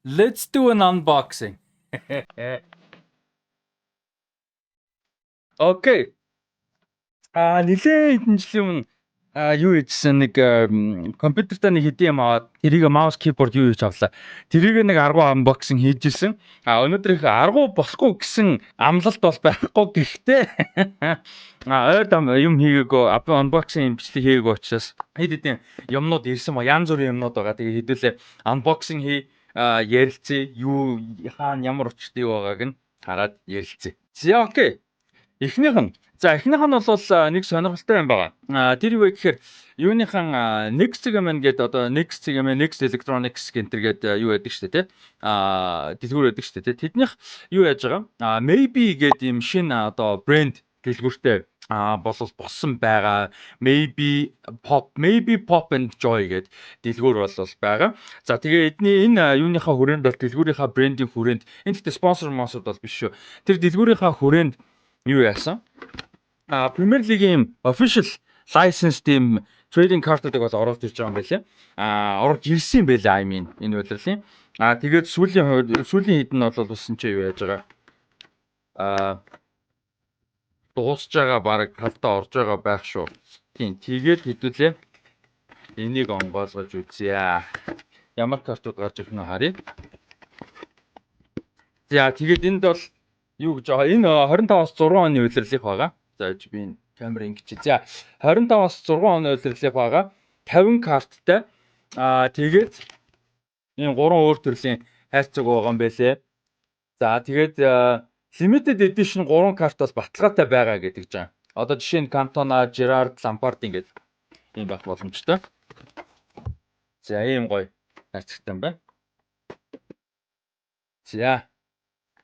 Let's do an unboxing. Okay. Нилээн хэдэн жилийн өмнө юу хийжсэн, нэг компьютертай нэг хэдэн юм аваад, тэрийг mouse, keyboard юу хийж авлаа. Тэрийг нэг аргу unboxing хийж исэн. Өнөөдөр их аргу болохгүй гэсэн амлалт бол байхгүй, гэхдээ ойр юм хийгээгүй, unboxing бичлэг хийгээгүй учраас хэд хэдэн юмнууд ирсэн ба, янз бүрийн юмнууд байгаа. Тэгээ хэдүүлээ unboxing хий, ярилцъя. Юу, хаана, ямар учиртай, юу байгааг нь хараад ярилцъя. За, okay. Эхнийх нь. За, эхнийх нь бол нэг сонирхолтой юм байгаа. Тэр юу вэ гэхээр юуныхан Next юм гээд, одоо Next юм, Next Electronics гэнтэр гээд юу яадаг штэ, тий. Дэлгүүр байдаг штэ, тий. Тэднийх юу яаж байгаа? Maybe гээд юм шинэ одоо брэнд дэлгүүртэй болол болсон байгаа. Maybe Pop, Maybe Pop and Joy гээд дэлгүүр бол байгаа. За, тэгээ эдний энэ юуныхаа хүрээнд бол, дэлгүүрийнхаа брендийн хүрээнд, энэ гэхдээ спонсор монсод бол биш шүү. Тэр дэлгүүрийнхаа хүрээнд юу яасан? Premier League-ийн official license team trading card-ыг бол оруулж ирж байгаа юм байлээ. Оруулж ирсэн юм байлээ, I mean, энэ удирлын. Тэгээд сүүлийн хэд нь бол бас энэ ч юу яаж байгаа. Дуусж байгаа, баг талдаа орж байгаа байх шүү. Тийм, тэгээд хэдүүлээ энийг онгойлгож үзье. Ямар картууд гарч ирэх нь харъя. За, тэгээд энд бол юу гэж байгаа? Энэ 25-аас 6 оны улирлынх байгаа. За, би энэ камер ингэж. За, 25-аас 6 оны улирлынх байгаа. 50 карттай. Тэгээд энэ гурван өөр төрлийн хайрцаг байгаа юм байлээ. За, тэгээд limited edition 3 карт бол баталгаатай байгаа гэдэг жаа. Одоо жишээ нь Кантона, Gerrard, Lampard ингээд ийм байх боломжтой. За, ийм гоё хайрцагтай юм байна. За,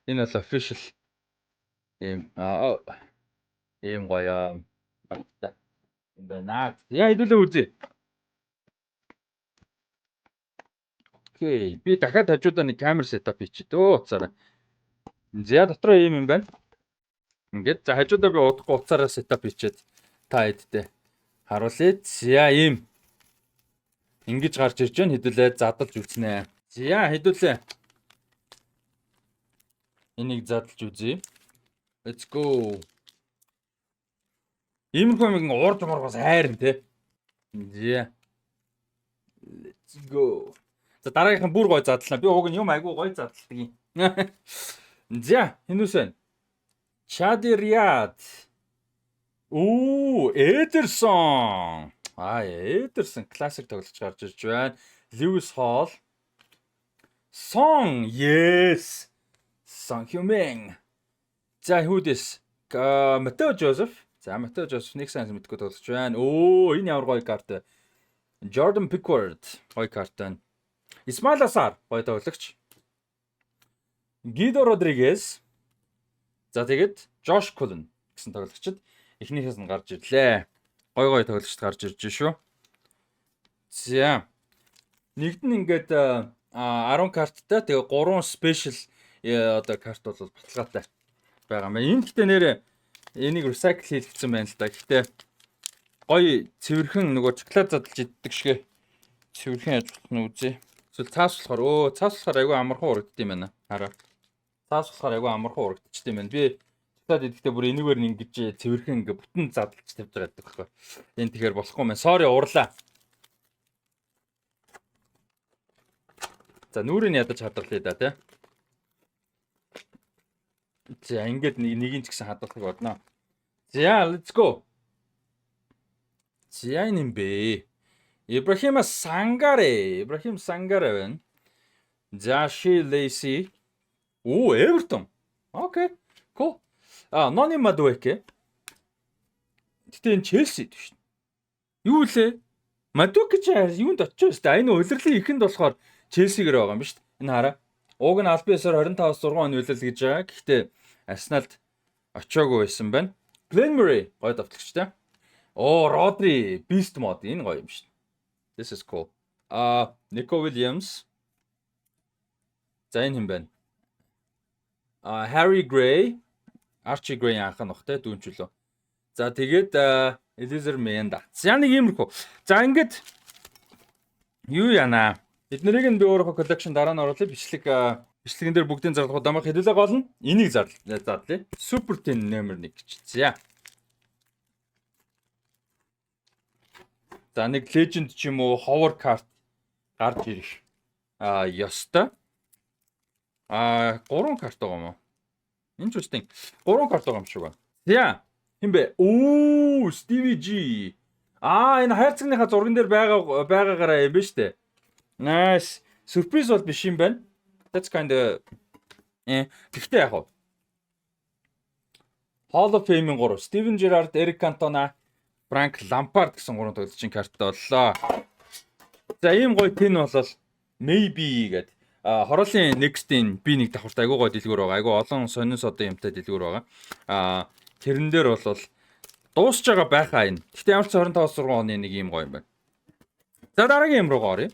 энэ бол official ийм гоё багтай юм байна. За, хэдүүлээ үзье. Okay. Би дахиад хажуудаа нэг камер setup хийчих дөө уцаараа. За, дотроо ийм юм байна. Ингээд, за, хажуудаа би удахгүй уцаараа setup хийчихэд та хэдтэй харуулъя. За, ийм ингэж гарч ирж байна. Хэдүүлээ задалж үзнэ. За, хэдүүлээ. Энийг задалж үзье. Let's go. Иймэрхүү юм уурж мургаас хайрна те. За. Let's go. За, дараагийнх нь бүр гой задлаа. Би уг нь юм айгуу гой задалдаг юм. За, хинүүс вэ? Чади Риад. Оо, Эдерсон. Эдерсон классик тоглогч гарч ирж байна. Льюис Холл. Сон, yes. Сон Хюмен. За, хүүдэс. Матео Жозеф. За, Матео Жозеф нэг сайн мэдгүй тоглож байна. Өө, энэ ямар гоё карт вэ? Jordan Pickford гоё карт байна. Исмаил Асар гоё тоглогч. Гидо Родригес. За, тэгээд Жош Кулен гэсэн тоглогчид эхнийхээс нь гарч ирлээ. Гой гой тоглогчд гарч ирж шүү. За. Нэгд нь ингээд 10 карттай, тэгээ 3 special одоо карт бол баталгаатай байгаа юм байна. Энэ гэхдээ нэрээ энийг recycle хийлгэсэн байна л да. Гэхдээ гоё цэвэрхэн, нөгөө шоколад задлж иддэг шиг цэвэрхэн яаж болох нь үзье. Эсвэл цаас болохоор, цаас болохоор айгүй амархан урагдд юм байна. Хараа. Цаас болохоор айгүй амархан урагдчихд юм байна. Би шоколад идэхдээ бүр энэгээр нь ингэж цэвэрхэн ингээ бүтэн задлж тавьж байгаа гэдэг байхгүй. Энэ тэгэхээр болохгүй юм. Sorry, уурлаа. За, нүрийг ядаж хадгалъя да, тий. За, ингээд нэгийг ч гэсэн хадгалахыг бодно. За, let's go. За, энэ юм бэ. Ибрахима Сангаре, Ибрахим Сангаре байна. За, Ши Лейси. Оо, Эвертон. Okay. Cool. Нони Мадуэке. Гэтэ энэ Челси шүү дээ. Юу лээ? Мадуэке ч юунд очиж байна шүү дээ. Энэ улирлын эхэнд болохоор Челсигээр байгаа юм ба шүү дээ. Энэ хараа. Уг нь албан ёсоор 25-аас 6 оны улирал гэж байгаа. Гэхдээ Арсеналд очиагүй байсан байна. Glenn Murray гоё давтлагчтай. Оо, Rodri Beast mode, энэ гоё юм шүү. This is cool. Nico Williams. За, энэ хэн бэ? Harry Gray, Archie Gray анх нь бох те, дүүнчлөө. За, тэгээд Eliezer Mayenda. За, нэг иймэрхүү. За, ингээд юу яана? Эднэрийг нь би өөрийнхөө collection дараа нь оруулах. Бичлэгэн дээр бүгдийн зарлах дамах хэдүүлээ гол нь энийг задлаа. Super 10 номер 1 гэж. За. За, нэг Legend ч юм уу Hover card гарч ирэх ёстой. 3 карт байгаа юм уу? Interesting. 3 карт байгаа юм шиг байна. За. Хэн бэ? Оо, Stevie G. Энэ хайрцагныхаа зурган дээр байгаагаараа юм ба штэ. Nice. Surprise бол биш юм байна. That's kind of Гэхдээ яг хав. Hall of Fame-ийн 3 Steven Gerrard, Eric Cantona, Frank Lampard гэсэн гурван тоглогчийн карттай боллоо. За, ийм гоё tin болол maybe гэдэг хороолын next-ийн би нэг давхарт айгуу гоё дэлгүүр байгаа. Айгуу олон сонин содон юмтай дэлгүүр байгаа. Тэрэн дээр бол дуусч байгаа байхаа энэ. Гэхдээ ямар ч 25-6 оны нэг ийм гоё юм байна. За, дараагийн юм руу оръё.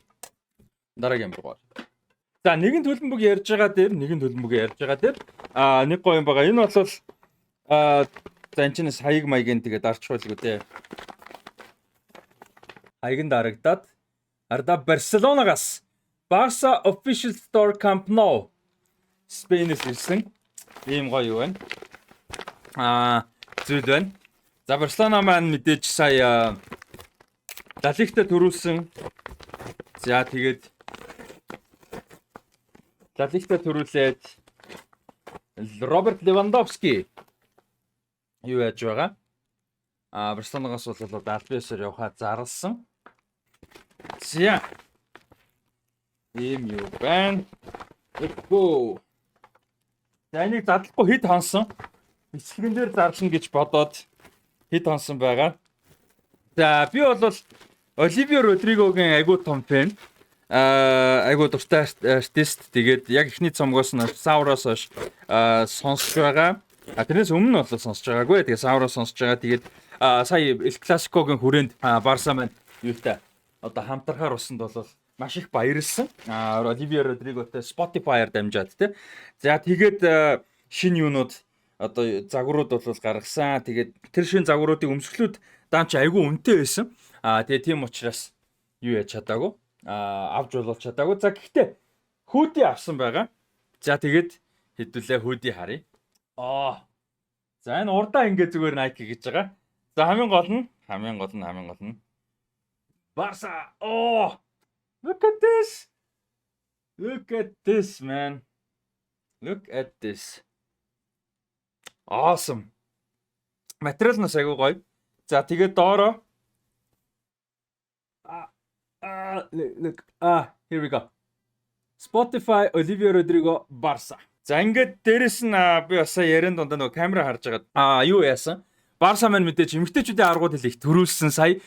Дараагийн юм руу оръё. За, нэгэн төлбөг ярьж байгаа дээр нэг гоё юм байгаа. Энэ бол за, энэ чинь хаяг маягийн тэгээд дарчих байлгүй дээ. Хаяг нь дарагдаад арда Барселонагаас Barca Official Store Camp Nou Spain-ээс ирсэн ийм гоё юу байна. Зүйл байна. За, Барселона маань мэдээж сая Ла Лигтай төрүүлсэн. За, тэгээд Ла Лигтай төрүүлээд Роберт Левандовски юу яаж байгаа? Барселонагаас бол одоо аль биесээр явахаа зарласан. За. Ийм юу байна. Let's go. За, энийг задлахгүй хэд хонсон. Бичлэгэн дээр зарлана гэж бодоод хэд хонсон байгаа. За, би бол Оливио Родригогийн айгуу том fan. Айгуу дуртай артист. Тэгээд яг эхний цомгоос нь Сауроос хойш сонсож байгаа. Тэрнээс өмнө нь бол сонсож байгаагүй. Тэгээд Сауроос сонсож байгаа. Тэгээд сая Эл Классикогийн хүрээнд Барса маань юутай одоо хамтрахаар усанд бол маш их баярлсан. Оливио Родриготой Spotify-аар дамжаад те. За, тэгээд шинэ юунууд одоо загварууд бол гаргасан. Тэгээд тэр шинэ загваруудыг өмсгөлүүд даан чи айгүй үнэтэй байсан. Тэгээд тийм учраас юу яаж чадаагүй. Авч болол чадаагүй. За, гэхдээ hoodie авсан байгаа. За, тэгээд хэдүүлээ hoodie харъя. Аа. За, энэ урдаа ингээ зүгээр Nike гэж байгаа. За, хамгийн гол нь Барса. Oh! Look at this. Look at this, man. Look at this. Awesome. Материал нас айгүй гоё. За, тэгээд доороо look, here we go. Spotify, Olivia Rodrigo, Barca. За, ингээд дээрэс нь би бас сая яриан дундаа нөгөө камера харж байгаад юу яасан? Барса маань мэдээж эмэгтэйчүүдийн аваргууд хэлийг төрүүлсэн сая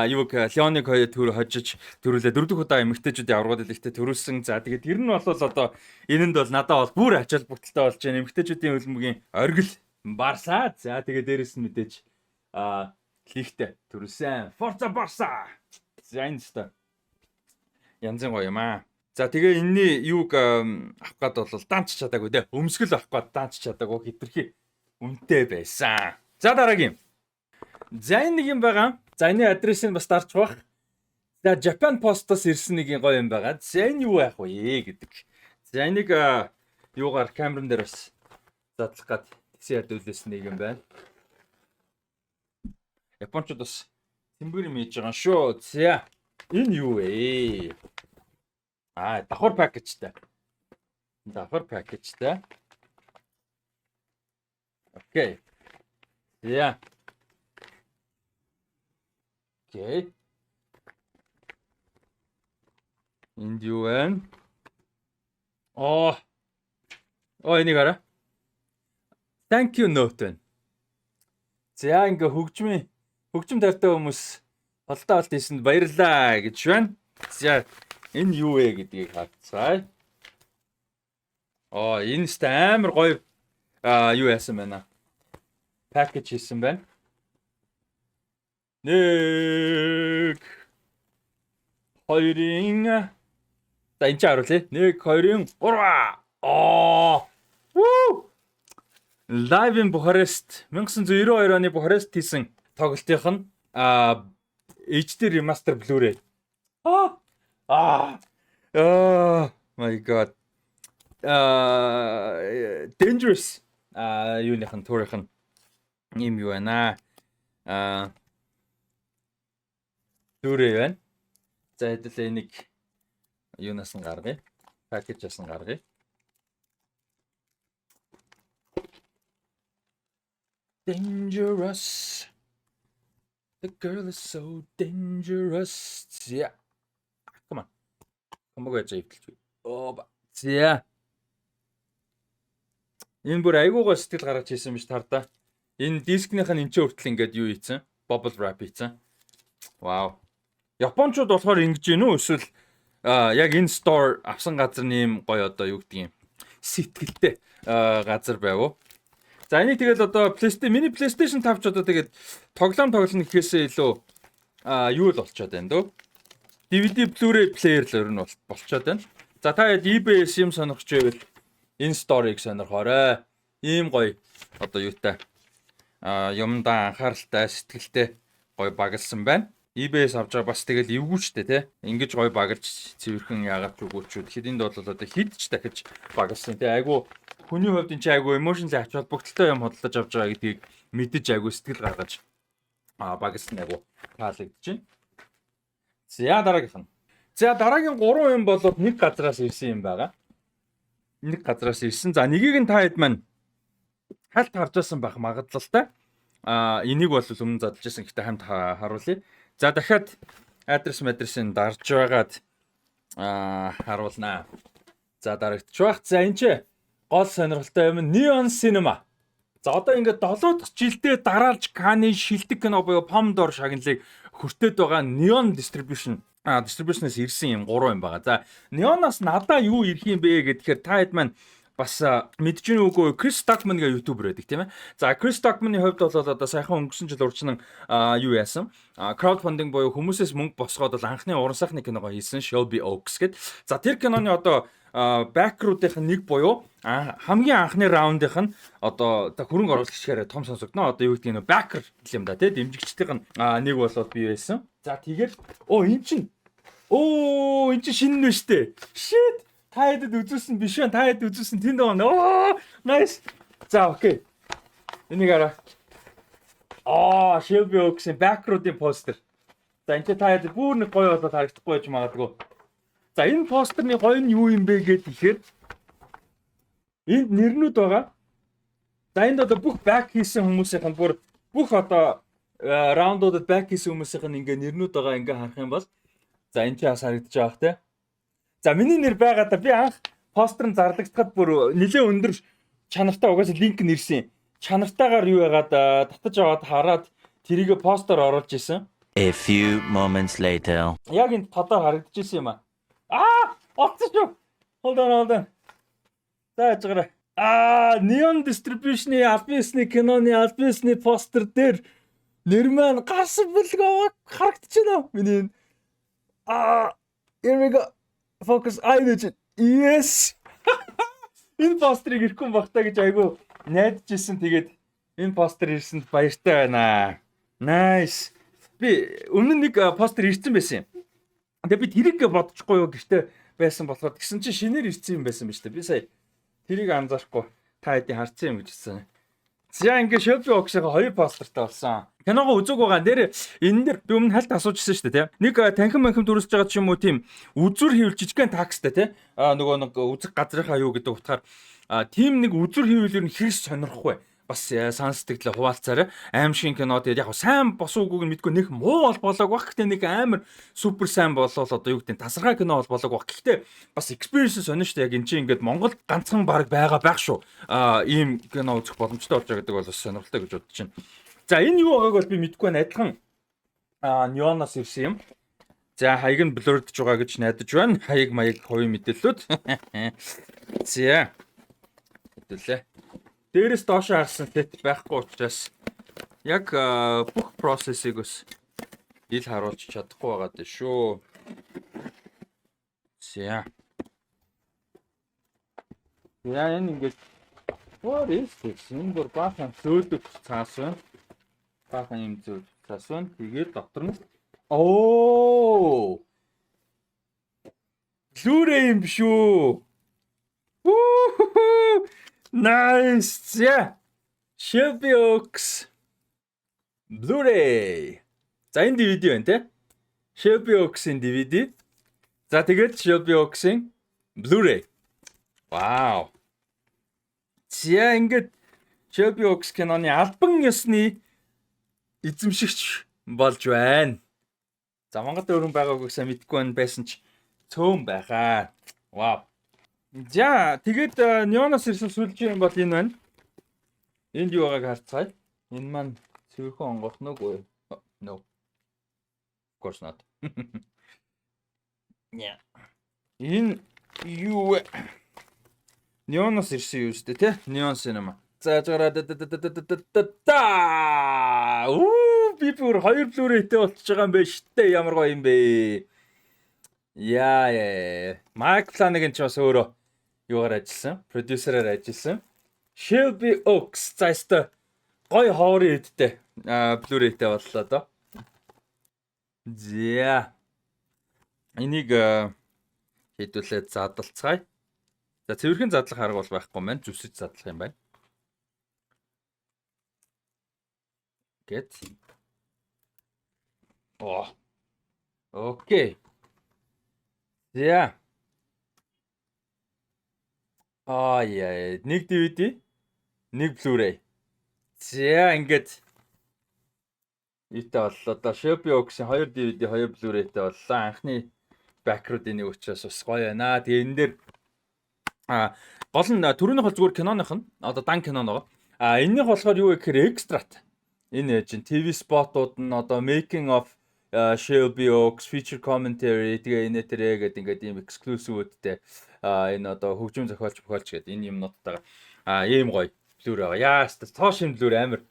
юуг Леоныг хоёр төр хожиж төрүүлээ, дөрөв дэх удаа эмэгтэйчүүдийн аваргууд хэлэгтээ төрүүлсэн. За, тэгээд тэр нь бол одоо энэнд бол надад бол бүр ач холбогдолтой болж байна. Эмэгтэйчүүдийн хөлбөмбөгийн оргил Барса. За, тэгээд дээрэс нь мэдээж лигтэй төрүүлсэн. Forza Barca. За, энэ өстой янзын гоё юм аа. За, тэгээ энэний юуг авах гад бол данч чадаагүй те. Өмсгөл авах гад данч чадаагүй, хитрхи үнэтэй байсан. За, дараагийн. За, энэ нэг юм байгаа. За, энэ адресыг бас дарчих бах. За, Japan Post-оос ирсэн нэг гоё юм байгаа. За, энэ юу байх вэ гэдэг. За, энийг юугаар камеран дээр бас задлах гад тэгсэн ядуулсан нэг юм байна. Япончууд бас цэмбэр юм хийж байгаа шүү. За, энэ юу вэ? Давхар package тай. Давхар package тай. Okay. За. Okay. Энд юу вэ? Оо. Оо, энийг хараа. Thank you note байна. За, ингээ хөгжим тартай хүмүүс холдоо олд хийсэнд баярлалаа гэж байна. За, энэ юу вэ гэдгийг харцгаая. Оо, энэ өстой амар гоё юу яасан байна. Package хийсэн байна. Нэг хоёрын. За, энэ ч харуулъя. 1 2 3. Аа. Вүү! Live in Bucharest, 1992 оны Бухарест хийсэн тоглолтынх нь HD remaster Blu-ray. Аа. Аа. Oh my God. Dangerous юуных нь туурынх нь ийм юу байна аа. Blu-ray байна. За, хэдүүлээ энийг юунаас нь гаргая. Package аас нь гаргая. Dangerous. The girl is so dangerous. Yeah. Come on. Хамаагүй яаж эвдэлж бай. Оо. За. Энэ бүр айгуугаа сэтгэл гаргаж хийсэн биш тардаа. Энэ дискнийх нь энэ ч хүртэл ингээд юу хийцэн? Bubble wrap хийцэн. Вау. Япончууд болохоор ингэж гин үү, эсвэл яг энэ store авсан газар нь ийм гоё, одоо юу гэдгийг юм, сэтгэлтэй газар байв уу? За, энийг тэгэл одоо PlayStation, миний PlayStation 5 ч одоо тэгээд тоглоом тоглоно гэхээсээ илүү юу л болчоод байна дөө. DVD Blu-ray player л ер нь болчоод байна. За, та хэд eBay-с юм сонирхож байвал энэ store-ыг сонирхоорой. Ийм гоё одоо юутай юмдаа анхааралтай, сэтгэлтэй гоё багалсан байна. eBay-с авч байгаа бас тэгэл эвгүй ч дээ, те. Ингэж гоё багалж цэвэрхэн яагаад ч үгүй ч. Тэгэхэд энд бол одоо хэд ч дахиж багалсан, те. Айгу хүний хувьд энэ чи айгу emotionally ач холбогдолтой юм худалдаж авч байгаа гэдгийг мэдэж, айгу сэтгэл гаргаж багалсан, айгу таалагдж байна. За, дараагийнх нь. За, дараагийн гурван юм бол нэг газраас ирсэн юм байгаа. Нэг газраас ирсэн. За, нэгийг нь та хэд маань хальт харж байсан байх магадлалтай. Энийг бол өмнө задлж байсан, гэхдээ хамт харуулъя. За, дахиад адрес мадресыг дарж байгаад харуулнаа. За, дарагдчих. За, энэ ч гол сонирхолтой юм Neon Cinema. За, одоо ингээд 7 дахь жилдээ дараалж Канны шилдэг кино буюу Palme d'Or шагналыг хүртээд байгаа Neon Distribution distribution-аас ирсэн юм гурван юм байгаа. За, Neon-аас надаа юу ирэх юм бэ гэхээр та хэд маань бас мэдж гин үгүй, Chris Stockman гэх YouTuber байдаг, тийм ээ. За, Chris Stockman-ы хувьд бол одоо саяхан өнгөрсөн жил урьдчилан юу яасан? Crowdfunding буюу хүмүүсээс мөнгө босгоод бол анхны уран сайхны киногоо хийсэн, Shelby Oaks гэд. За, тэр киноны одоо backer уудын нэг буюу хамгийн анхны раундынх нь одоо хөрөнгө оруулагчдаар том сонсогдно. Одоо юу гэдгийг нь backer гэх юм да, тий, дэмжигчдийн нэг болоод би байсан. За, тэгээд оо, эн чин оо, эн чин шинэ нь шүү дээ. Shit, та хэдэд үзүүлсэн биш вэ? Та хэд үзүүлсэн тэнд байгаа. Оо, nice. За, okay. Энийг хараа. Аа, Shelby Oaks-ийн backer уудын постэр. За, энэ ч та хэд бүр нэг гоё болоод харагдахгүй байж магадгүй. За, энэ постерны гоё нь юу юм бэ гэхээр энд нэрнүүд байгаа. За, энд одоо бүх back хийсэн хүмүүсийнх нь, бүр бүх одоо раундуудад back хийсэн хүмүүсийнх нь ингээ нэрнүүд байгаа, ингээ харах юм бол за, энэ ч бас харагдаж байгаа те. За, миний нэр байгаа да. Би анх постэр нь зарлагдахад бүр нэлээ өндөр чанартай угаасаа линк нь ирсэн. Чанартайгаар юу яагаад татаж аваад хараад тэрийг постэр оруулж исэн. A few moments later. Яг энэ тодоор харагдаж исэн юм аа. Аа, олцсон шүү. Hold on, hold on. За, яж гараа. Neon Distribution-ы албан ёсны киноны албан ёсны постэр дээр нэр маань гарсан бэлэг харагдаж байна. Миний энэ. Here we go. Focus, ай нэж. Yes. Энэ постерыг ирэхгүй бах та гэж айгу найдаж исэн. Тэгээд энэ постэр ирсэнд баяртай байна. Nice. Би өмнө нэг постэр ирсэн байсан юм. Тэгээ би тэрийг бодчихгүй юу, гэртээ байсан болохоор тэгсэн чинь шинээр ирсэн юм байсан биз дээ. Би сая тэрийг анзаарахгүй та хэдийн харсан юм гэж хэлсэн. За, ингээ Shelby Oaks-ийн хоёр постертай болсон. Киногоо үзег байгаа. Нэр энэ дэр би өмнө хальт асуужсэн шүү дээ, тийм. Нэг танхим манхим дүрсэж байгаа ч юм уу, тийм үзүр хийвэл жижигхэн tax тай, тийм. Нөгөө нэг үзэх газрынхаа юу гэдэг утгаар тийм нэг үзүр хийвэл ер нь хэрэг сонирхгүй вэ? Бас санал сэтгэлээ хуваалцаарай. Аймшгийн кино, тэгээд яг сайн бос үгүйг нь мэдгүй, нэг муу бол болоог бах. Гэхдээ нэг амар супер сайн болол одоо юу гэдэг, тасархай кино бол болоог бах. Гэхдээ бас experience сонин шүү дээ. Яг эн чинь ингээд Монголд ганцхан баг байгаа байх шүү. Ийм кино үзэх боломжтой болж байгаа гэдэг бол бас сонирхолтой гэж бодож байна. За, энэ юу байгааг бол би мэдэхгүй байна. Адилхан Neon-оос ирсэн юм. За, хаяг нь blur дж байгаа гэж найдаж байна. Хаяг маяг хувийн мэдээллүүд. За. Хэдүүлээ. Дээрээс доошоо харсан set байхгүй учраас яг бүх процессыг бас ил харуулж чадахгүй байгаа дээ шүү. За. За, энэ ингээд what is this? Энэ бүр баахан зөөлөг цаас байна. Баахан юм зөөлөг цаас байна. Тэгээд дотор нь оо, Blu-ray юм шүү. Woo! Nice. Yeah. Shelby Oaks Blu-ray. За, энэ DVD байна те. Shelby Oaks-ийн DVD. За, тэгээд Shelby Oaks-ийн Blu-ray. Вау. За, ингээд Shelby Oaks киноны албан ёсны эзэмшигч болж байна. За, Монголд өрн байгаагүй сайн мэдэхгүй байна, байсан ч цөөн байгаа. Вау. За, тэгээд Neon-оос ирсэн сүлжээ юм бол энэ байна. Энд юу байгааг харцгаая. Энэ маань цэвэрхэн онгоох нүггүй. No. Of course not. Yeah. Энэ юу вэ? Neon-оос ирсэн юу шүү дээ, тэ? Neon Cinema. За, жаараа да да да да да да. Уу, би бүр хоёр Blu-ray-тэй болчихж байгаа юм байна штэ. Ямар гоё юм бэ. Яа яа. Mike Flanagan ч бас өөрөө юугаар ажилласан? Продюсераар ажилласан. Shelby Oaks, за, өстой гоё хоорын эдтэй Blu-ray-тэй боллоо доо. За. Энийг хэдүүлээ задалцгаая. За, цэвэрхэн задлах арга бол байхгүй маань, зүсэж задлах юм байна. Гэт. Оо. Okay. За. Аа яа, нэг DVD, нэг Blu-ray. За, ингээд юутай боллоо доо. Shelby Oaks-ийн 2 DVD, 2 Blu-ray-тэй боллоо. Анхны backer-уудын нэг учраас бас гоё байна. Тэгээ энэ дээр гол нь түрүүнийх бол зүгээр киноных нь одоо дан кино нөгөө. А энэнийх болохоор юу вэ гэхээр extra-т. Энэ чинь TV spot-ууд нь, одоо making of Shelby Oaks, feature commentary, тэгээ энэ тэрэ гэдэг ингээд ийм exclusive-үүдтэй, энэ одоо хөгжим зохиолч бохиолч гэдэг энэ юмнуудтайгаа ийм гоё Blu-ray байгаа. Яа, цоо шин Blu-ray амар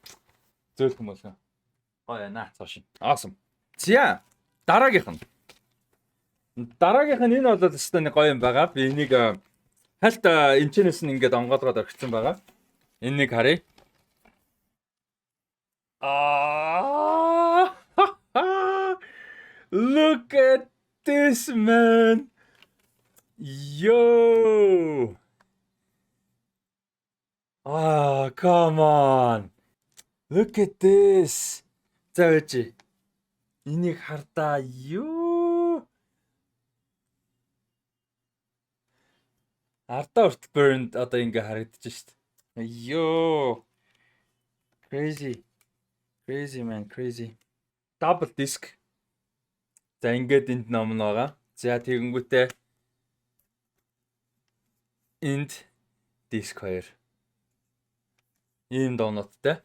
зөөлхөн болсон. Гоё байна цоо шин. Awesome. За, дараагийнх нь. Дараагийнх нь энэ бол өстой нэг гоё юм байгаа. Би энийг хальт энэчнээс нь ингээд онгоолгоод орхисон байгаа. Энэ нэг харъя. Аа! Look at this, man. Yo. Ah, come on. Look at this. За, байж. Энийг хардаа, юу? Ардаа хүртэл burned одоо ингээ харагдаж шít. Йоо. Crazy. Crazy, man, crazy. Double disc. За, ингээд энд ном нь байгаа. За, тэгэнгүүтээ энд диск хоёр. Ийм дооноттой.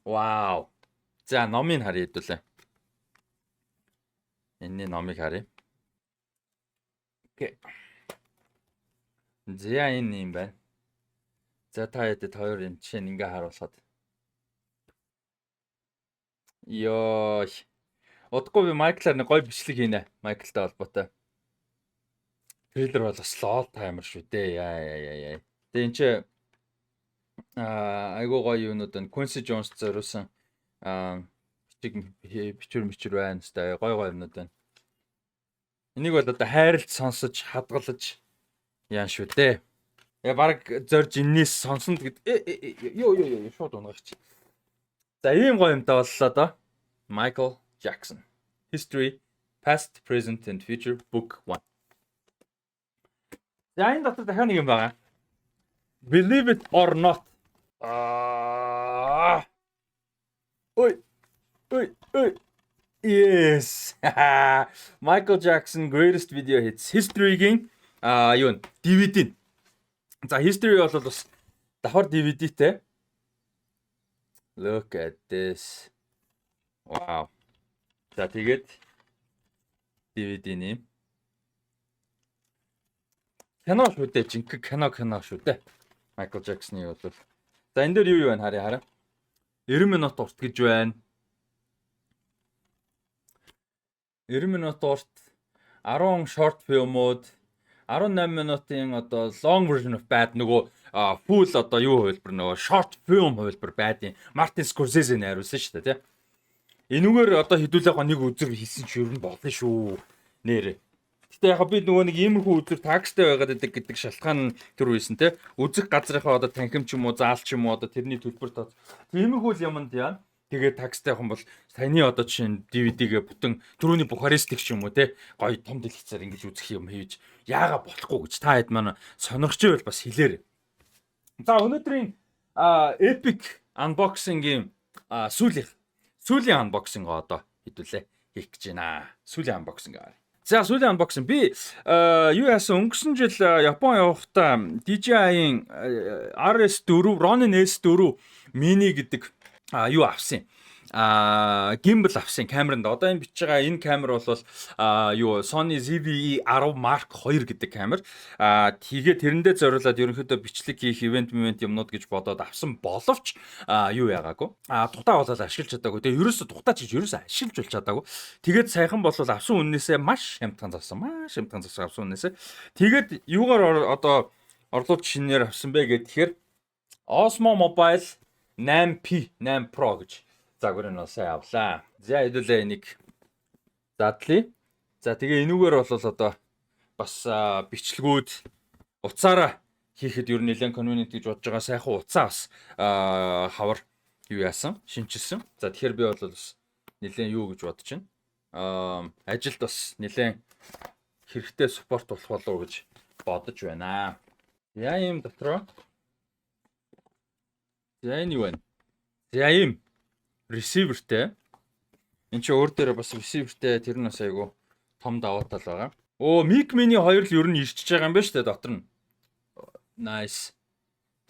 Вау. За, номыг харъя хэдүүлээ. Энэний номыг харъя. Okay. За, энэ юм байна. За, та хэдэд хоёр юм жишээ нь ингээ харуулхад. Йоо. Удахгүй би Майклаар нэг гоё бичлэг хийнэ. Майклтай холбоотой. Трейлер бол бас all timer шүү дээ. Яа яа яа яа. Тэгээ эн чи айгуу гоё юунууд байна. Quincy Jones зориулсан бичиг бичвэр мичвэр байна. Хэвээ гоё гоё юмнууд байна. Энийг бол одоо хайрлж сонсож хадгалж яан шүү дээ. Я баг зорж эннээс сонсон гэд ёо ёо ёо, шууд унгаач. За, ийм гоё юмтай боллоо доо. Michael Jackson. History, Past, Present and Future Book 1. За, энэ дотор дахиад нэг юм байгаа. Believe it or not. Аа. Ой. Ой, ой. Yes. Michael Jackson Greatest Video Hits History-гийн юу н DVD. За, History бол бас давхар DVD-тэй. Look at this. Wow. За, тэгээд DVD-ний кино шүү дээ. Жинхэнэ кино кино шүү дээ. Michael Jackson-ы бол. За, энэ дээр юу юу байна, харъя хараа. 90 минут урт гэж байна. 90 минут урт, 10 short film-ууд, 18 минутын одоо long version of Bad, нөгөө full одоо юу хувилбар, нөгөө short film хувилбар Bad-ийн Martin Scorsese найруулсан шүү дээ, тий. Энүүгээр одоо хэдүүлээ нэг үзэр хийсэн чи ер нь болно шүү. Нэр. Гэтэ яг би нөгөө нэг иймэрхүү үзэр такстай байгаад байдаг гэдэг шалтгаан тэр үйсэн те. Үзэх газрынхаа одоо танхим ч юм уу, заал ч юм уу, одоо тэрний төлбөр тооц. Тиймэрхүү л юмд яа. Тэгээд такстай явах юм бол саяны одоо жишээ нь DVD-гээ бүтэн түрүүний Бухарестик ч юм уу те, гоё том дэлгэцээр ингэж үзэх юм хийж яага болохгүй гэж та хэд маань сонирхч байвал бас хэлээрэй. За, өнөөдрийн epic unboxing-ийн сүүлийн unboxing одоо хэдүүлээ хийх гэж байна. Сүүлийн unboxing аа. За, сүүлийн unboxing би юу яасан, өнгөрсөн жил Япон явахдаа DJI-ийн RS4, Ronin S4 Mini гэдэг юу авсан юм. Gimbal авсан камеранд. Одоо энэ бичиж байгаа энэ камер бол юу, Sony ZV-E 10 Mark 2 гэдэг камер. Тэгээ тэрэндээ зориулаад ерөнхийдөө бичлэг хийх, event event юмнууд гэж бодоод авсан боловч юу яагаагүй. Тухтаа болоод ашиглаж чадаагүй. Тэгээ ерөөсө тухтаа ч гэж ерөөсө ашиглаж болж чадаагүй. Тэгээд саяхан бол авсан үннээсээ маш хямдхан зарсан. Маш хямдхан зарсан авсан үннээсээ. Тэгээд юугаар одоо орлуулж шинээр авсан бэ гэхээр Osmo Mobile 8P, 8 Pro гэж загвар нь сайн авлаа. За, хэдүүлээ энийг задлаа. За, тэгээ энүүгээр бол одоо бас бичлэгүүд утсаараа хийхэд ер нь нэлээд convenient гэж бодож байгаа. Сайхан утсаа бас хавар юу яасан, шинчилсэн. За, тэгэхээр би бол бас нэлээд юу гэж бодож байна. Ажилд бас нэлээд хэрэгтэй support болох болов уу гэж бодож байна. Яа, юм дотроо. За, энэ юу вэ? За, ийм receiver-тэй. Энд чи өөр дээрээ бас receiver-тэй, тэр нь бас айгу том давуу тал байгаа. Оо, Mic Mini 2 л ер нь ирчихэж байгаа юм байна шүү дээ дотор нь. Nice.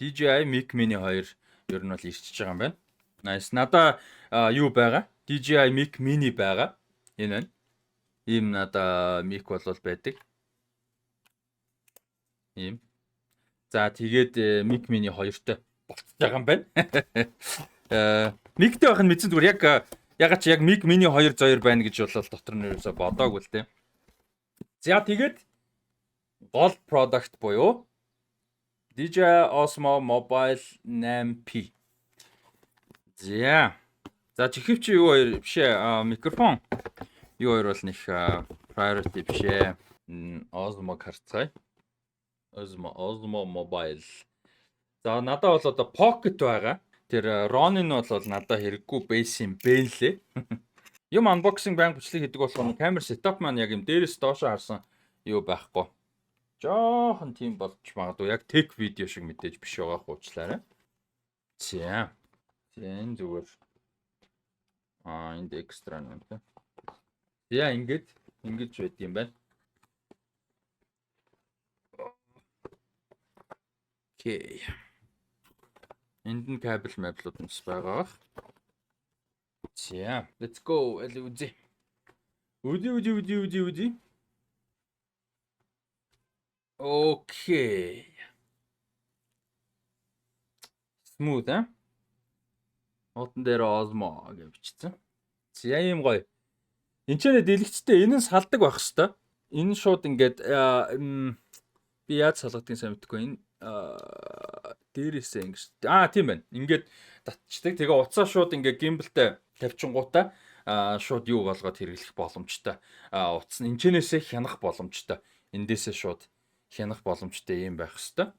DJI Mic Mini 2 ер нь бол ирчихэж байгаа юм байна. Nice. Надаа юу байгаа? DJI Mic Mini байгаа. Энэ байна. Ийм надаа mic болол байдаг. Ийм. За, тэгээд Mic Mini 2-той болцож байгаа юм байна. Mic-тэй байх нь мэдсэн, зүгээр яг ягаад чи яг Mic Mini 2 зоёр байна гэж болол дотор нь ерөөсө бодоагүй л те. За, тэгээд гол product буюу DJI Osmo Mobile 8P. За. За, чихвч юу хоёр биш ээ, микрофон юу хоёр бол нэг priority биш ээ. Osmo харцгаая. Osmo Mobile. За, надад бол одоо Pocket байгаа. Тэр Ronin бол надад хэрэггүй base юм бэ лээ. Юм unboxing банк бичлэг хийдэг болохоор камер setup маань яг юм дээрээс доошоо харсан юу байхгүй. Жохон тийм болж магадгүй, яг tech видео шиг мэдээж биш байгаа хуучлаарай. За. За, энэ зүгээр. Энд extra юм те. За, ингээд ингэж байд юм байна. Okay. Энд нь кабель маблууд нь бас байгаа бах. За, let's go. Аль үзье. Үди, үди, үди, үди, үди. Okay. Smooth, аа? Нотон дээр Osmo гэж бичсэн. За, ийм гоё. Энд ч нэ дэлгэцтэй, энэ нь салдаг байх хэвээр. Энэ шууд ингээд би яаж салгадгийг сайн мэдэхгүй. Энэ дээрээсээ ингэж, тийм байна. Ингээд татчдаг. Тэгээ утсаа шууд ингээд gimbal-тай тавьчингуудаа шууд юу болгоод хэрэглэх боломжтой. Утас нь энэчнээсээ хянах боломжтой. Эндээсээ шууд хянах боломжтой юм байх хэвээр.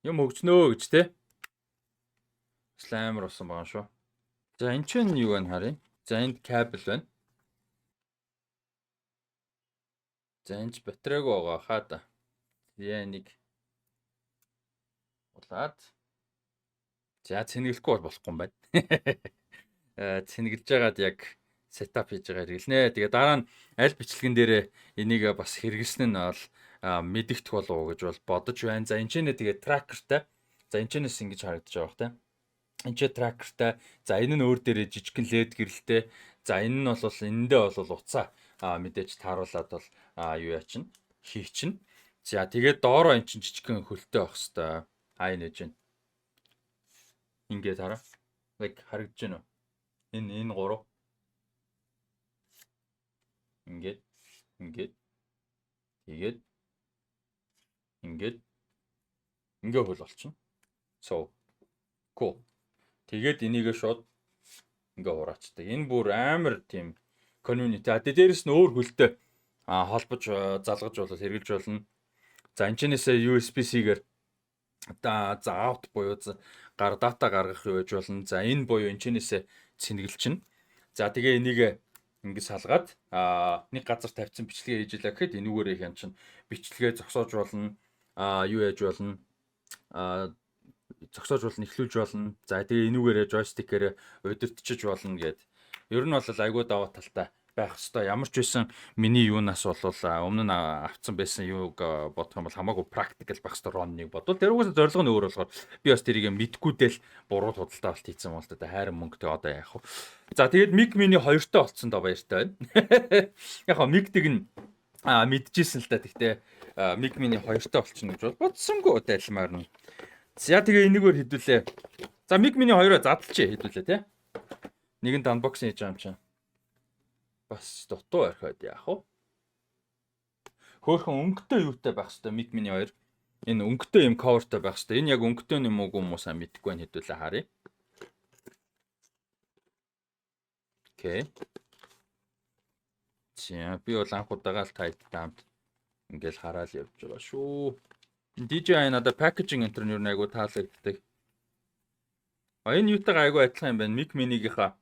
Юм хөгжнөө гэж те. Амар болсон байгаа шүү. За, энэ ч юу вэ, харъя. За, энд кабель байна. За, энэ ч батарейг байгаа хаа да. За, энийг улаад. За, цэнгэлэхгүй бол болохгүй юм байна. Цэнгэлж байгаад яг setup хийж байгаа хэрэглэнэ. Тэгээ дараа нь аль бичлэгэн дээрээ энийг бас хэрэглэсэн нь бол мэдэгдэх болов уу гэж бол бодож байна. За, энэ ч нэ тэгээ tracker-тай. За, энэ ч нэс ингэж харагдаж байгаа бох те. Энд ч tracker-тай. За, энэ нь өөр дээрээ жижигхэн LED гэрэлтэй. За, энэ нь бол энэндээ бол утсаа мэдээж тааруулаад бол юу яачин хийчин. За, тэгээд доороо эн чинь жижигхэн хөлтэй байх хэвээр. Аа, энэ гэж байна. Ингээд хараа. Like, харагдаж байна уу? Энэ гурав. Ингээд ингээд тэгээд ингээд ингээ хөл болчихно. So cool. Тэгээд энийгээ шууд ингээ хураачдаг. Энэ бүр амар тийм convenient. А дээрээс нь өөр хөлтэй холбож залгаж бол хэрэглэж болно. За, энэ чэнээсээ USB-C-гээр за out буюу гар data гаргах юу байж болно. За, энэ буюу энэ чэнээсээ цэнэглэчихнэ. За, тэгээ энийг ингэ салгаад нэг газар тавьсан бичлэгээ хийж илаа гэхэд энүүгээрээ хян чин бичлэгээ зогсоож болно. Юу яаж болно? Зогсоож болно, эхлүүлж болно. За, тэгээ энүүгээрээ joystick-ээр удирдчиж болно гэд. Ер нь бол айгүй даваа талтай байх хэвээр. Ямар ч байсан миний юунаас бол өмнө нь авцсан байсан юуг бодох юм бол хамаагүй practical байх хэвээр Ron-ыг бодвол тэр угаасаа зорилго нь өөр болохоор би бас тэрийг мэдгүй дээл буруу худалдаа авалт хийсэн юм бол та хайрын мөнгөтэй одоо яах вэ? За, тэгээд Mic Mini 2-той болцсон доо баяртай байна. Яг хаа Mic-дэг нь мэдчихсэн л та. Тэгтээ Mic Mini 2-той болчихно гэж бол бодсонгүй дайлмаар нь. За, тэгээ энэгээр хэдүүлээ. За, Mic Mini 2-оо задлчих хэдүүлээ те. Нэгэнд unboxing хийж байгаа юм чинь бас дутуу орхиод яах вэ? Хөөхөн өнгөтэй юутай байх хэвээр Mic Mini 2. Энэ өнгөтэй юм cover тай байх хэвээр. Энэ яг өнгөтэй юм уу юм уу сайн мэдэхгүй байна, хэдүүлээ харъя. Okay. За, би бол анх удаага л тайттай хамт ингээл хараал явж байгаа шүү. DJI надад packaging энэ төр нь айгу таалагддаг. А энэ юутайгаа айгу адилхан юм байна. Mic Mini-гийнхаа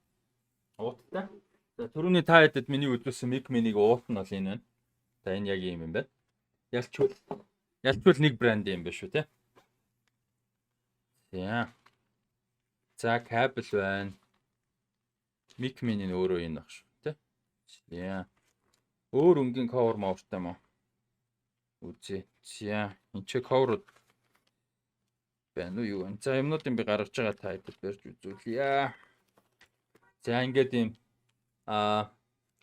ууттай. За, түрүүний та хэдэд миний үзүүлсэн Mic Mini-г уут нь бол энэ байна. За, энэ яг ийм юм байна. Ялчвал ялчвал нэг брэнд юм байна шүү те. За. За, кабель байна. Mic Mini нь өөрөө энэ баг шүү те. За. Өөр өнгийн cover мовртай юм уу? Үзье. За, энэ ч cover байна уу юу вэ? За, юмнуудын би гаргаж байгаа та хэдэд барьж үзүүлье. За, ингээд ийм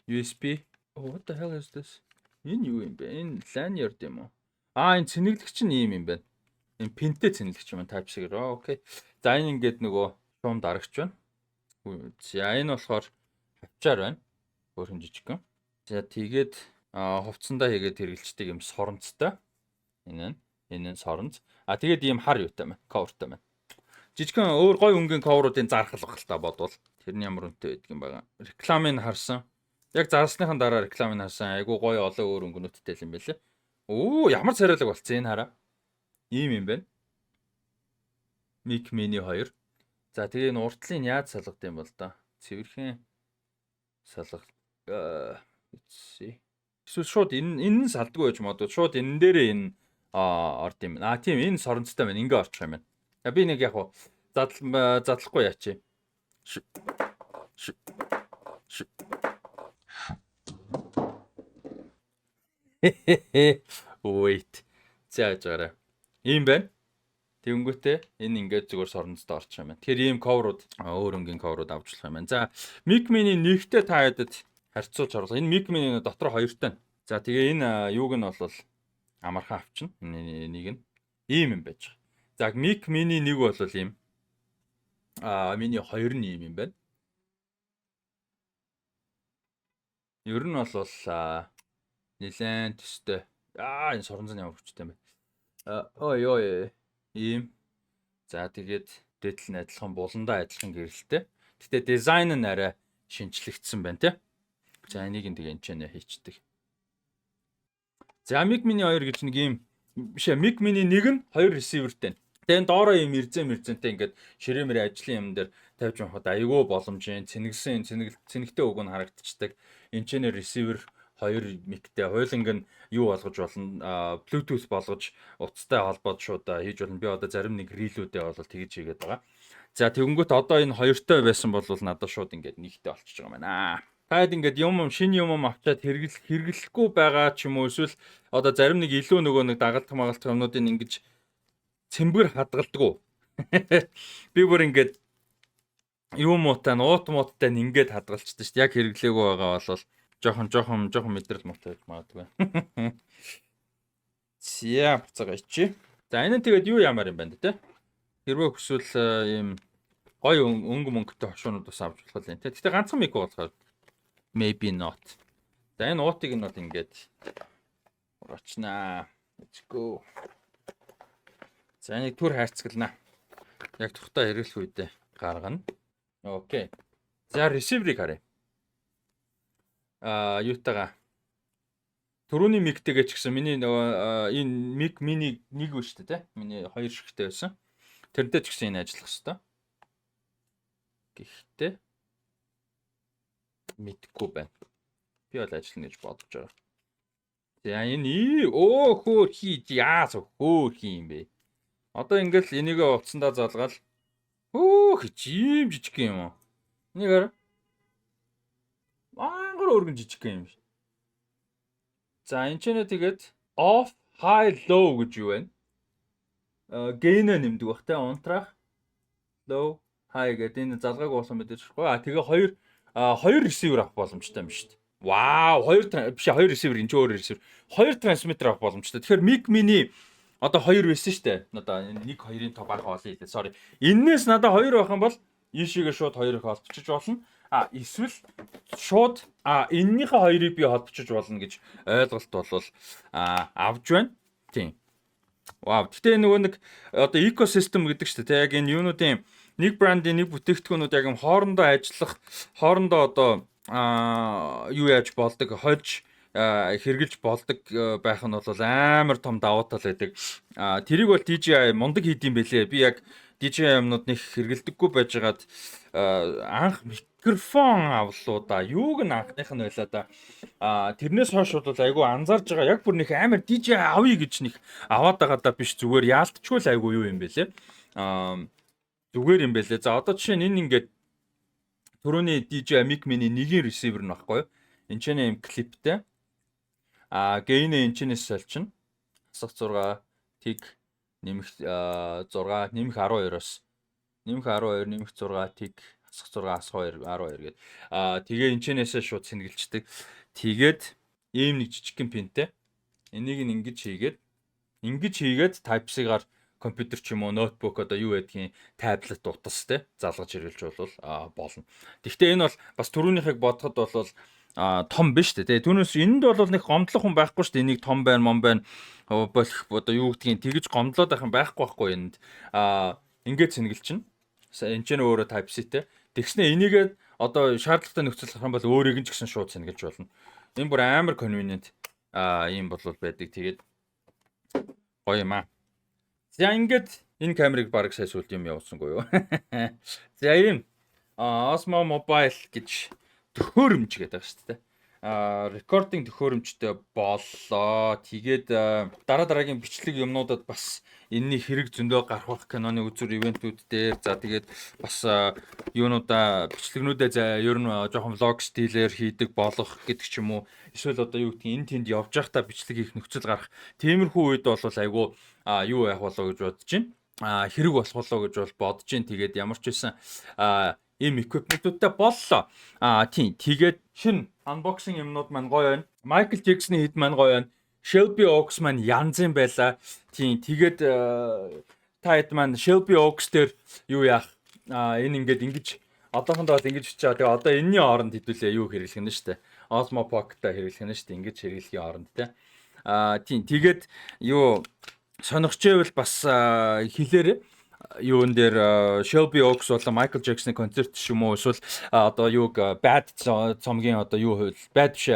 USB. Oh, what the hell is this? Энэ юу юм бэ? Энэ lanyard юм уу? Энэ цэнэглэгч нь ийм юм байна. Энэ пинтэй цэнэглэгч юм байна. Type C-гээр. Okay. За, энэ ингээд нөгөө шуум дарагч байна. За, энэ болохоор хавчаар байна. Хөөрхөн жижигхэн. За, тэгээд хувцсандаа хийгээд хэрэглэждэг юм соронцтой. Энэ нь энэ нь соронц. А тэгээд ийм хар юутай байна. Cover тай байна. Жижигхэн өөр гой өнгийн cover уудын зархал баг л та бодвол. Тэр нь ямар үнэтэй байдаг юм байгаа. Рекламыг харсан. Яг зарлсныхан дараа рекламыг харсан. Айгуу гоё олон өөр өнгөнүүдтэй юм байлээ. Оо, ямар царайлаг болцсон, энэ хараа. Ийм юм байна. Mic Mini 2. За, тэгээ энэ уртлын яаж салгад юм бол да. Цэвэрхэн салга. Эсвэл шууд энэ нь салдгүй байж магадгүй. Шууд энэ дээрээ энэ орд юм. А тийм, энэ соронцтой байна. Ингээ орчих юм байна. Би нэг яг задал задлахгүй яачи. Ш. Ш. Ш. Wait. За, яаж байгаарай. Ийм байна. Тэнгүүтээ энэ ингээд зүгээр соронцтой орчих юм байна. Тэгэхээр ийм cover ууд, өөр өнгийн cover ууд авч болох юм байна. За, Mic Mini нэгтэй та хэдэд харьцуулж оруулах. Энэ Mic Mini дотор хоёртой. За, тэгээ энэ юуг нь бол амархан авчна. Нэг нь ийм юм байж байгаа. За, Mic Mini 1 бол ийм. Mini 2 нь ийм юм байна. Ер нь бол нэлээд төстэй. Энэ соронзон ямар хүчтэй юм бэ? Ой ой ийм. За, тэгээд дээдл нь адилхан, буландаа адилхан гэрэлтэй. Гэтэ дизайн нь арай шинжлэгдсэн байна те. За, энийг нь тэгээ энэ ч нэ хийчдэг. За, Mic Mini 2 гэж нэг ийм биш ээ, Mic Mini 1 нь 2 receiver тэй. Тэгээ энэ доороо ийм эрзэн мэрзэнтэй ингээд ширээ мэрэ ажлын юм дээр тавьж явахад айгүй боломжийн цэнгэлсэн цэнэгэл цэнэгтэй үг нь харагдчихдаг. Энд ч нэ receiver 2 mic тэй хойлонг нь юу болгож болно, Bluetooth болгож утастай холбоод шууд хийж болно. Би одоо зарим нэг reel үүдээ бол тэгж хийгээд байгаа. За, тэгэнгүүт одоо энэ хоёртой байсан бол надад шууд ингээд нэгтэй болчихж байгаа юм байна. Таад ингээд юм шинэ юм авчаад хэрэглэхгүй байгаа ч юм уу, эсвэл одоо зарим нэг илүү нөгөө нэг дагалдах магалдах юмнуудыг ингэж цэмбэр хадгалдаг. Би бүр ингээд юм муутай нуут мууттай ингээд хадгалчихдээ шүү дээ. Яг хэрэглээгүй байгаа бол жоохон жоохон жоохон мэдрэл муутай байж магадгүй. За, буцаага ичи. За, энэ нь тэгээд юу ямар юм байна те? Хэрвээ хүсвэл ийм гоё өнгө мөнгөтэй хошуунууд бас авч болох юм те. Гэтэ ганцхан mic болохоор maybe not. За, энэ уутыг нь бол ингээд урачнаа. Let's go. За, энийг түр хайрцаглана. Яг тухтай хэрэглэх үедээ гаргана. Okay. За, receiver-ыг харъя. Юутайгаа, түрүүний mic-тэйгээ ч гэсэн, миний нөгөө энэ mic mini нэг ба шүү дээ, тэ. Миний хоёр шигтэй байсан. Тэрнтэй ч гэсэн энэ ажиллах хэвээр. Гэхдээ мэдгүй байна. Би бол ажиллана гэж бодож байгаа. За, энэ өө хөөр хий яас хөөр хий юм бэ? Одоо ингээл энийг утсандаа залгаал, хөөх ийм жижиг юм уу? Энийг хар. Мангар өргөн жижиг юм шиг. За, энэ ч нэ тэгээд off, high, low гэж юу вэ? Gain нэмдэг бах те, унтраах, low, high гэдэг энэ залгаагүй болсон мэдээж шүү. А тэгээ хоёр receiver авах боломжтой юм шүү дээ. Вау, хоёр биш, хоёр receiver, энэ ч өөр receiver. Хоёр transmitter авах боломжтой. Тэгэхээр mic mini одоо хоёр байсан шүү дээ. Одоо энэ 1 2-ын тоо бага олон хэлээ. Sorry. Эннээс надад хоёр байх юм бол ийшээгээ шууд хоёр их холбочиж болно. А эсвэл шууд эннийхээ хоёрыг би холбочиж болно гэж ойлголт бол авж байна. Тийм. Вау. Гэтэ нөгөө нэг одоо ecosystem гэдэг шүү дээ. Яг энэ юунуудын, нэг брендийн нэг бүтээгдэхүүнүүд яг юм хоорондоо ажиллах, хоорондоо одоо юу яаж болдог, хольж хэрэгжилж болдог байх нь бол амар том давуу тал байдаг. Тэрийг бол DJI мундаг хийдэм бэлээ. Би яг DJI юмнууд нэг хэрэгэлдэггүй байжгаад анх микрофон авлуу да. Юуг нь анхных нь байлаа да. Тэрнээс хойш бол айгүй анзаарж байгаа. Яг бүр нэг амар DJI авъя гэж нэг аваад байгаа да биш, зүгээр яалтчгүй л айгүй юу юм бэлээ. Зүгээр юм бэлээ. За, одоо жишээ нь энэ ингээд түрүүний DJI Mic Mini нэгийн receiver нь баггүй юу? Энд ч юм клиптэй. Gain энэ чэнэс соличин. Хасах 6 тэг нэмэх 6 нэмэх 12-оос нэмэх 12 нэмэх 6 тэг хасах 6 хасах 2 12 гээд тэгээ энэ чэнээсээ шууд сэнгэлждэг. Тэгээд ийм нэг жижигхэн пинтэй. Энийг нь ингэж хийгээд Type-C-гаар компьютер ч юм уу, ноутбук, одоо юу байдгийг, таблет, утас те залгаж хэрэглэж бол болно. Гэхдээ энэ бол бас түрүүнийхийг бодоход бол том биш үү те. Түүнээс энд бол нэг гомдлох хүн байхгүй шүү дээ. Энийг том байна, мом байна болох, одоо юу гэдгийг тэгж гомдлоод байх юм байхгүй байхгүй энд. Ингээд сэнгэлчин. Энд ч өөрөө Type C-тэй. Тэгснэ энийгээ одоо шаардлагатай нөхцөл гарах юм бол өөрийг нь ч гэсэн шууд сэнгэлж болно. Энэ бүр амар convenient ийм бол байдаг. Тэгээд гоё юм аа. За, ингээд энэ камерыг бараг сая сүлд юм явуулсангүй юу. За, ийм Osmo Mobile гэж төхөөрөмж гэдэг байгаа шүү дээ. Recording төхөөрөмжтэй боллоо. Тэгээд дараа дараагийн бичлэг юмнуудад бас энэний хэрэг зөндөө гарах бах, киноны үзүр event үүд дээр. За, тэгээд бас юунуудаа, бичлэгнүүдээ за ер нь жоохон vlog стилээр хийдэг болох гэдэг ч юм уу. Эсвэл одоо юу гэдгийг, энэ тэнд явж байхдаа бичлэг хийх нөхцөл гарах. Тиймэрхүү үед бол айгүй юу яах болоо гэж бодож байна. Хэрэг болох болоо гэж бол бодож байна. Тэгээд ямар ч байсан ийм equipment уудтай боллоо. Тийм. Тэгээд шинэ unboxing юмнууд маань гоё байна. Michael Jackson-ы хэд маань гоё байна. Shelby Oaks маань янз юм байла. Тийм. Тэгээд та хэд маань Shelby Oaks дээр юу яах? Энэ ингээд ингэж одоохондоо бол ингэж очиад, тэгээ одоо энэний оронд хэдүүлээ юу хэрэглэх нь шүү дээ. Osmo Pocket-а хэрэглэх нь шүү дээ. Ингэж хэрэглэхийн оронд те. Тийм. Тэгээд юу сонирхч байвал бас хэлээрэй, юун дээр, Shelby Oaks болон Michael Jackson-ы концерт ч юм уу, эсвэл одоо юуг, Bad цомгийн, одоо юу хууль, Bad биш,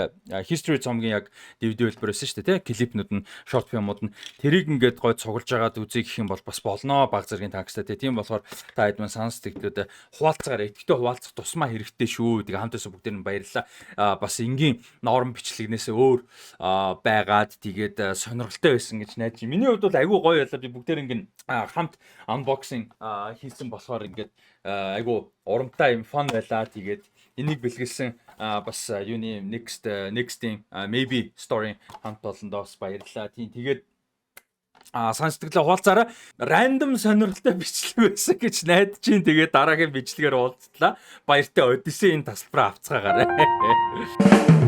History цомгийн яг DVD хэлбэр байсан шүү дээ, тий, клипнүүд нь, short film-ууд нь, тэрийг ингээд гой цуглаж агаад үзье гэх юм бол бас болноо, баг зэргийн такстай, тий. Тийм болохоор та хэд маань санал сэтгэлдүүдээ хуваалцгаарай. Идэвхтэй хуваалцах тусмаа хэрэгтэй шүү. Тэгээ хамт байсан бүгдээр нь баярлалаа. Бас энгийн норм бичлэгнээс өөр байгаад тэгээд сонирхолтой байсан гэж найдаж. Миний хувьд бол айгүй гоё байлаа. Би бүгдээр ингээд хамт unboxing хийсэн болохоор ингээд айгүй урамтай юм fun байлаа. Тэгээд энийг бэлгэлсэн бас юуны next-ийн maybe story хамт олондоо бас баярлалаа. Тийм, тэгээд сан сэтгэлээ хуваалцаарай. Random сонирхолтой бичлэг байсан гэж найдаж чинь. Тэгээд дараагийн бичлэгээр уулзлаа. Баяртай. Одиссе энэ тасалбараа авцгаагаарай.